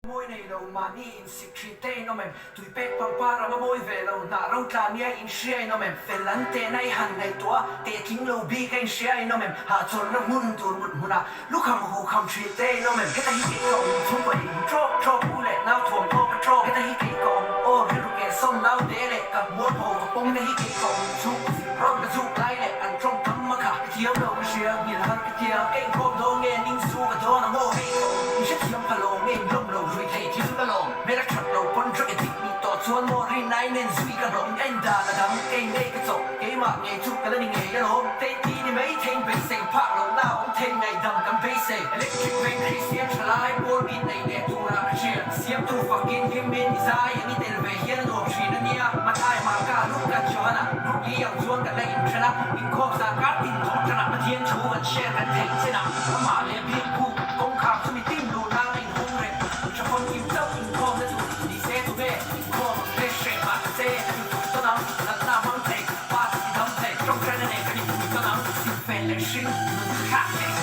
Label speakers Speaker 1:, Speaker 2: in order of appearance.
Speaker 1: Mawi nei lo mahni insik thin te in awm em? Tui pek pangpar anga mawi ve lo hnah ro tla nia in hria in awm em? Fel an tehna i han ngaihtuah a, teh tling lo bik a in hria in awm em? Hahchawlhna hmun tur mut hmunah lukham hukham thin te in awm em? Heta hi kei ka awm chhungkaw in trawk trawk u leh nau thuam tawk a trawk heta hi kei ka awm aw rilru keh sawn nau te leh ka mualpho ka pawm heta hi kei ka awm chhungkaw zin rawn ka zuk lai leh an tawng tam a kha ka thiam lo ka hria nghilh har ka tia ka inkhawm dawn nge ning su ka dawn ang aw hei ka awm in hrethiam pha lo nge in lawm lo rui thei thil ka lawm hmel a that lo pawn drug addict nih tawh chuan maw rinai nen zui ka hlawm en dan a dang kei ngei ka chawh keimah ngei chu ka la ni ngei alawm tei ti ni mai theiin beisei phak loh na awm thei ngaihdam kan beisei electric veng Kristian tha lai pawl mi neih leh tura ka hriat siamtu fakin hlim in i zai ang i tel ve hian a nuam thin a nia Mathai Marka Luka Johana group li ang chuan kan la inthen a inkhawm zan kar tin thawh tanah Pathian thu kan share kan theih chen a amah leh biak buk kawngkhar chu mi tin luh nan a inhawng reng tha famkim chauh inkhawmna tur ni se tunge inkhawm ang le hreh mah se kan inpui tawn ang natna hmang thei pass ti dam thei tawngtaina nen kan inpui tawn ang silfen leh hring nun thlak thei.